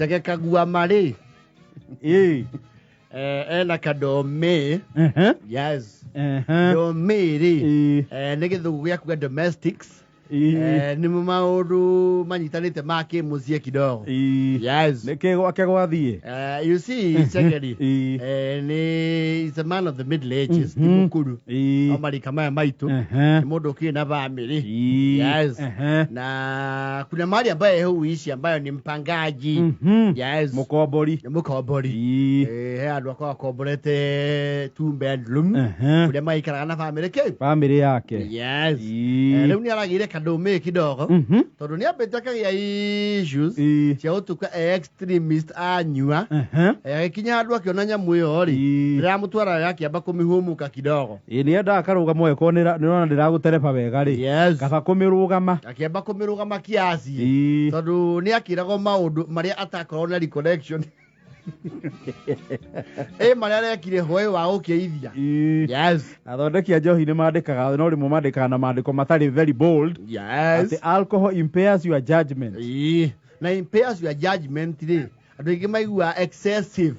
Chege Kaguama rĩ, ena kadome. Yes. Dome rĩ, nĩ gĩthũngũ gĩa kuga domestics. Nĩ maũndũ manyitanĩte ma kĩmũciĩ kidogo. Yes. Nĩkĩ gwake gwathiĩ? You see, Chegeri, nĩ is a man of the middle ages, ti mũkũrũ. No marika maya maitũ, nĩ mũndũ ũkĩrĩ na family. Yes. Na kuna mahali ambaye huishi ambayo ni mpangaji. Yes. Mũkombori. Nĩ mũkombori. He andũ akoragwo akomborete two bedroom, kũrĩa maikaraga na family kĩ? Bamĩrĩ yake. Yes. Rĩu nĩ aragĩire kadũmĩ kidogo, tondũ nĩ ambĩte akagĩa issues cia gũtuĩka extremist anyua. Agĩkinya handũ akĩona nyamũ ĩyo rĩ, rĩramũtwara akĩamba kũmĩhũmũka kidogo. Ĩ, nĩ endaga karũgamo eko nĩrona ndĩragũtereba wega rĩ. Yes. Kaba kũmĩrũgama. Akĩamba kũmĩrũgama kiasi, tondũ nĩ akĩragwo maũndũ marĩa atakorwo na recollection ĩ marĩa arekire hwaĩ wa gũkĩithia. Yes. Athondeki a njohi nĩ mandĩkaga, no rĩmwe mandĩkaga na mandĩko matarĩ very bold, atĩ alcohol impairs your judgment. Ĩĩ. Na impairs your judgment rĩ, andũ aingĩ maiguaga excessive,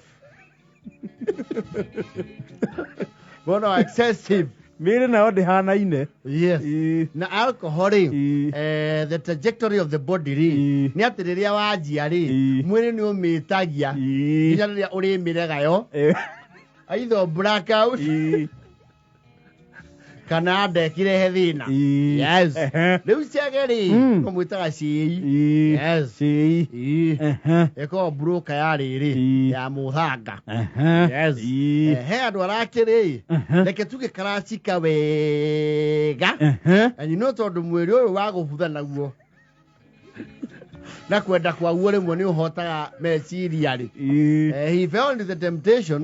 bona excessive. Mĩĩrĩ nayo ndĩhanaine. Yes. Na alcohol rĩ, the trajectory of the body rĩ, nĩ atĩ rĩrĩa wanjia rĩ, mwĩrĩ nĩ ũmĩtagia nginya rĩrĩa ũrĩmĩrega yo, either blackout kana ndekirehe thĩna. Yes. Rĩu Chege rĩ, mamwĩtaga cĩi. Yes. Cĩi. Ĩkoragwo broker ya rĩrĩ ya mũthanga. Yes. He andũ arakĩrĩ, reke tuge karacika wega, na you know tondũ mwĩrĩ ũyũ wa gũbutha naguo na kwenda kwaguo rĩmwe nĩ ũhotaga meciria rĩ, he fell into the temptation.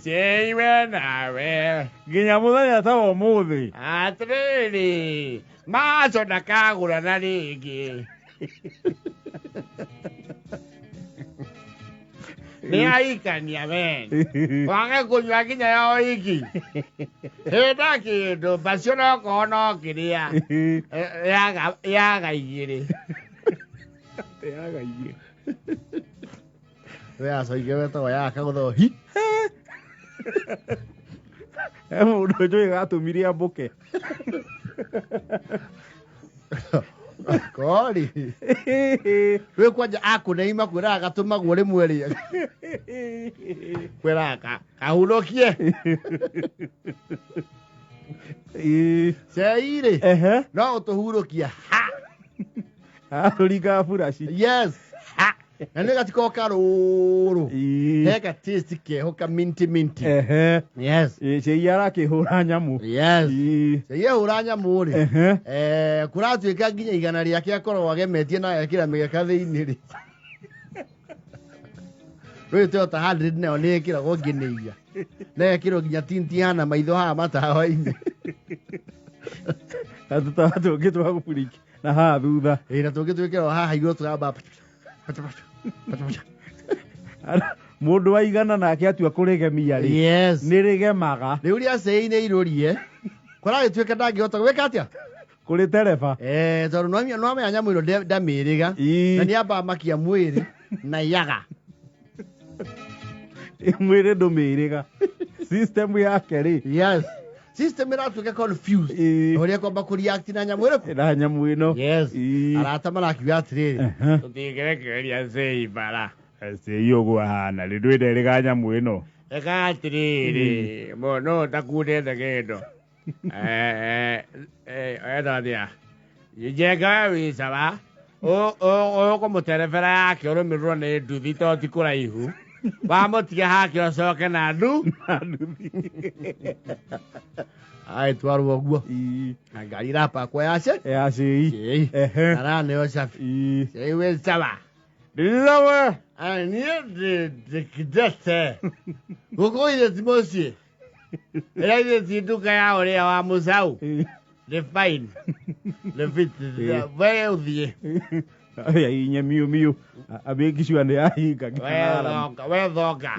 Cĩi we nawe. Nginya mũthenya ta wa ũmũthĩ. Atĩrĩrĩ, maco ndakagũrana rĩngĩ, nĩ aikania we wage kũnyua nginya ya oiki hĩnda kĩndũ bacio nokorwo no kĩrĩa. Yaga igĩrĩ. Yaga igĩrĩ. We acoige wetagwo yaga kagũtho hi. He mũndũ njũĩ gatũmire ambũke. Kori rä kwanja akũneima kwĩraga gatũmagwo rĩmwe rĩ kwĩraga kahurũkie cei rĩ, no ũtũhurũkia ha. Atũringaga buraci. Yes, ha, na nĩ gatiko karũrũ, he ka taste keho ka minty minty. Yes. Cei arakĩhũra nyamũ. Yes. Cei ehũra nyamũ rĩ, kũratuĩka nginya igana rĩake akoragwo agemetie na agekĩra mĩgeka thĩinĩ rĩ, rĩu Toyota 100 nayo nĩ ĩkĩragwo nginĩia na ĩgekĩrwo nginya tinti hana maitho haha matawa-inĩ. Na tũtawa tũngĩ twa gũburiki na haha thutha. Ĩ, na tũngĩ twĩkĩrwo haha igũrũ tũramba. Mũndũ wa igana nake atua kũrĩgemia rĩ, nĩ rĩgemaga. Rĩu rĩa cei nĩ irũrie kũragĩtuĩka ndangĩhota gwĩka atĩa. Kũrĩtereba. Tondũ nwamenya nyamũ ĩno ndamĩrĩga na nĩ amba makia mwĩrĩ na yaga. Mwĩrĩ ndũmĩrĩga system yake rĩ. Yes, system ĩratuĩka confused ũrĩa kwamba kũreact na nyamũ ĩrĩkũ. Na nyamũ ĩno. Yes. Arata marakiuga atĩrĩrĩ, tũtingĩrekereria cei bara. Cei ũguo ahana rĩ, ndwĩnderĩga nyamũ ĩno. Eka atĩrĩrĩ, mũno ũtakundĩte kĩndũ etwo atĩa, njenga we wĩ sawa, ũkũmũterebera yake ũrũmĩrĩrwo nĩ nduthi to ti kũraihu, wamũtiga hake ũcoke na ndu agĩtwarwo ũguo na ngari ĩrapakwo yace ya cei. Cei. Araneo cabi. Cei wĩ sawa. Ndĩrawe. Niĩ ndĩkindete gũkũ ithe ti mũciĩ, ĩrĩa ithe ti nduka ya ũrĩa wa mũcau, nĩ fine, nĩ fit, we ũthiĩ. Inye miu miu abegishwa nĩ ahinga we thonga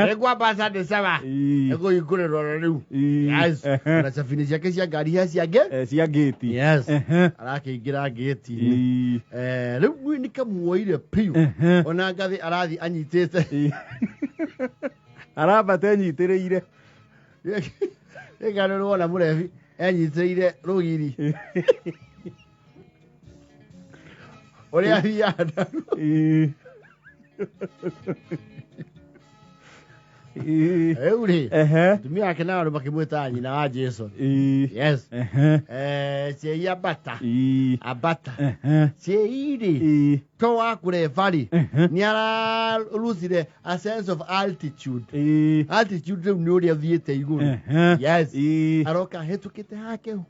nĩngwamba Sunday sawa ĩkũhingũrĩrwo rĩu. Yes. Na cabini ciake cia ngari he ciange cia gĩti. Yes. Arakĩingĩra gĩti-inĩ. Rĩu nĩ kamuoire piũ ona ngathĩ arathiĩ anyitĩte. Arambata enyitĩrĩire. Ĩka nĩ wona mũrebi enyitĩrĩire rũgiri. Ũrĩa athiaga. Rĩu rĩ atumia ake na andũ makĩmwĩta nyina wa Jason. Yes. Cei ambata. Ambata. Cei rĩ to wa kũreba rĩ nĩ ararucire a sense of altitude. Altitude rĩu nĩ ũrĩa ũthiĩte igũrũ. Yes. Aroka hĩtũkĩte hake wa.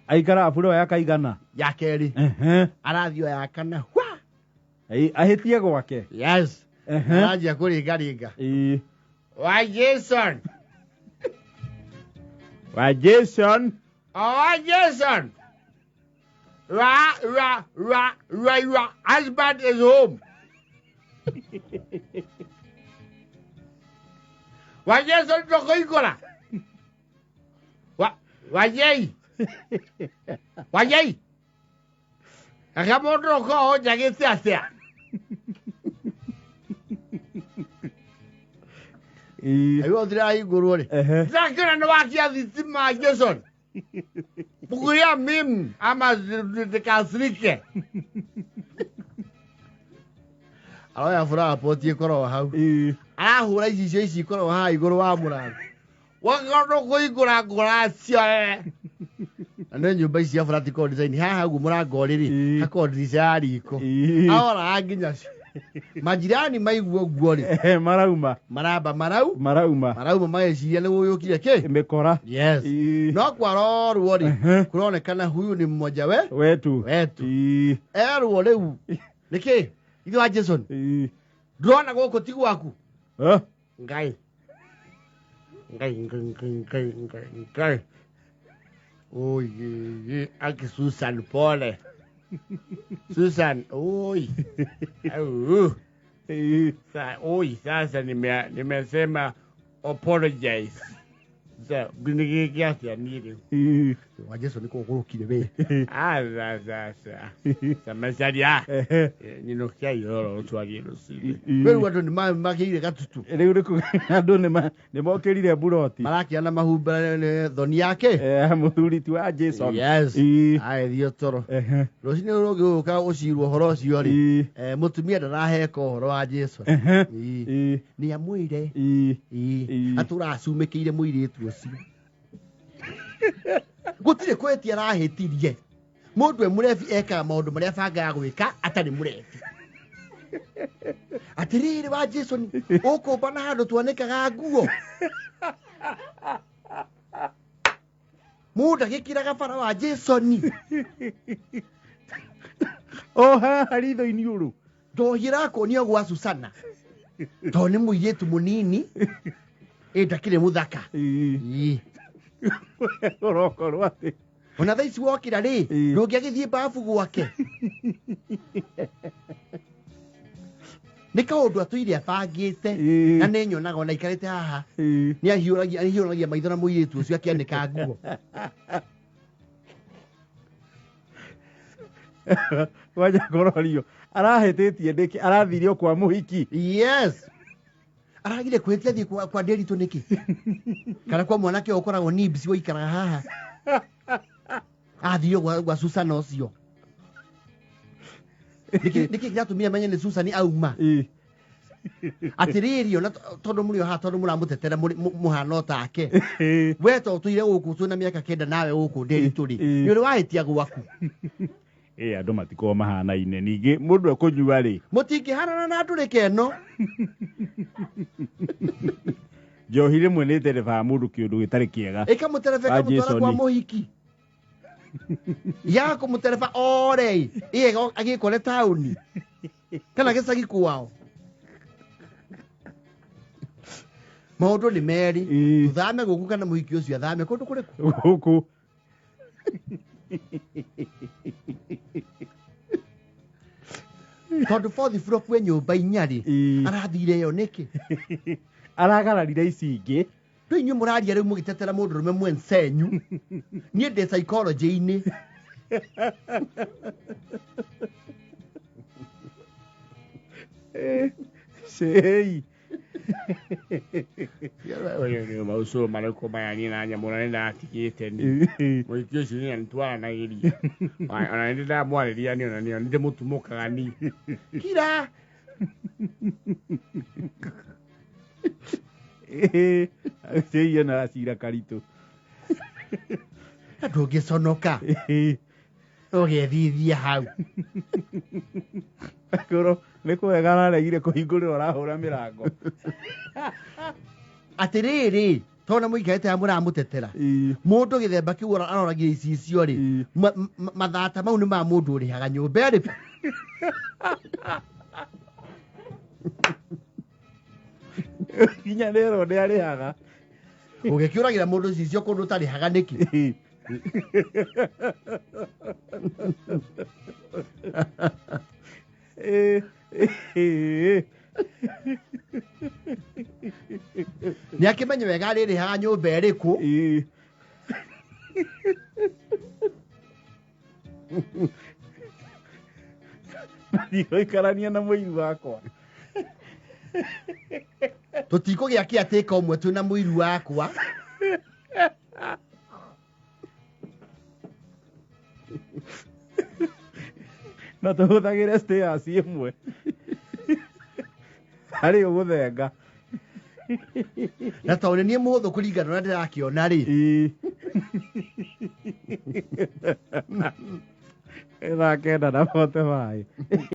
Aikara buro ya kaigana. Ya kerĩ. Arathiĩ ya kana wa. Ahĩtie gwake. Yes. Aranjia kũringaringa. Wa Jason. Wa Jason. Oh, Jason. Ra ra ra ra your husband is home. Wa Jason tokoikora. Wa wa Jay. Wa Jay. Akamondo ko jagete atia. Ayo thira iguru ri. Ndakira ni wakia thitima Jason. Bukuria mim ama ndikasirike. Aroya furaha poti ikoragwo hau. Arahura icicio ici ikoragwo haha igũrũ wa mũrango. Wakorwo kũhingũra ngũracio. Na nĩ nyũmba ici cia flat ikoragwo design haha ũguo mũrango ũrĩ rĩ hakoragwo ndirica ya riko. Aroraga nginya cio. Majirani maigua ũguo rĩ marauma maramba marau marauma marauma mageciria nĩ gũgĩũkire kĩ mĩkora. Yes. No kwarorwo rĩ kũronekana huyu ni mmoja we wetu wetu. Erwo rĩu nĩkĩ ithe wa Jason ndũrona gũkũ ti gwaku. Ngai ngai ngai ngai ngai ngai ngai. Oi aki Susan pole. Susan, oi. Oi, sasa nimesema apologize. Sasa nginya nini? Wa Jason niko gurukire we. Ah, sasa. Samasaria. Ninokia yoro twagiro si. Rĩu andũ nĩ makĩire gatutu. Rĩu rĩku andũ nĩ mokĩrire buroti. Marakiana mahumbĩra thoni yake. Mũthuri ti wa Jason. Yes. Agĩthiĩ toro. Rũcinĩ rũgĩũka ũcirwo ũhoro ũcio rĩ. Mũtumia ndaraheka ũhoro wa Jason. Nĩ amwĩre. Atũra acumĩkĩire mũirĩtu ũcio. Gũtirĩ kwĩtia arahĩtirie. Mũndũ e mũrebi ekaga maũndũ marĩa abangaga gwĩka atarĩ mũrebi. Atĩrĩrĩ wa Jason ũkũmba na handũ twanĩkaga nguo. Mũndũ agĩkĩraga bara wa Jason. O haha ritho-inĩ ũrũ. Njohi ĩrakuonia gwa Susana. Tondũ nĩ mũirĩtu mũnini ĩ ndakĩrĩ mũthaka. Ũrokorwo atĩ ona thaa ici wokĩra rĩ ndũngĩagĩthiĩ babu gwake. Nĩ kaũndũ atũire abangĩte na nĩ nyonaga ona aikarĩte haha nĩ ahiũragia maitho na mũirĩtu ũcio akĩanĩka nguo. Wanja kũrorio arahĩtĩtie nĩkĩ arathirio kwa mũhiki. Yes. Aragire kwĩhĩtia thiĩ kwa Nderitu nĩkĩ? Kana kwa mwanake ũkoragwo Nibs waikaraga haha. Athirio gwa Susan ũcio. Nĩkĩ kĩratũmire menye nĩ Susan auma? Atĩrĩrĩ ona tondũ mũrĩ o haha tondũ mũramũtetera mũhana take. We to ũtũire gũkũ twĩna mĩaka 9 nawe gũkũ Nderitu rĩ. Nĩ ũrĩ wahĩtia gwaku. Andũ matikoragwo mahanaine ningĩ mũndũ ekũnyua rĩ mũtingĩhanana na ndũrĩka ĩno. Njohi rĩmwe nĩ ĩterebaga mũndũ kĩũndũ gĩtarĩ kĩega. Ĩkamũtereba ĩkamũtwara kwa mũhiki. Ya kũmũtereba ore ĩ agĩkore taũni kana gĩcagi kwao. Maũndũ nĩ merĩ. Tũthame gũkũ kana mũhiki ũcio athame kũndũ kũrĩkũ? Gũkũ. Tondũ fourth floor kwĩ nyũmba inya rĩ, arathire ĩyo nĩkĩ? Aragararire ici ingĩ. Rĩu inyuĩ mũraria rĩu mũgĩtetera mũndũrũme mwencenyu. Niĩ ndĩ psychology-inĩ. Cĩi. Maucũ marĩkũ maya niĩ na nyamũ na nĩndatigĩte ni mũhiki ũcio niĩ nĩtwaranagĩria ona nĩ ndamwarĩria niĩ ona nĩ ndĩmũtumũkaga ni kira. Cĩi ena gacira karitũ. Na ndũngĩconoka ũgethithia hau. Kũro nĩ kwega araregire kũhingũrĩrwo arahũra mĩrango. Atĩrĩrĩ, tondũ mũikarĩte haha mũramũtetera mũndũ gĩthemba kĩu aroragia icicio rĩ, mathata mau nĩ ma mũndũ ũrĩhaga nyũmba ĩrĩkũ? Nginya nĩerwo nĩ arĩhaga. Ũgĩkĩũragĩra mũndũ icicio kũndũ ũtarĩhaga nĩkĩ? Nĩ akĩmenye wega arĩrĩhaga nyũmba ĩrĩkũ. Ndigũikarania na mũiru wakwa. Tũtikũgĩa kĩatĩka ũmwe twĩna mũiru wakwa. Na tũhũthagĩre stairs ĩmwe. Harĩ ũgũthenga. Na tondũ niĩ mũhũthũ kũringana na ndĩrakĩona rĩ. Thaa 9:45.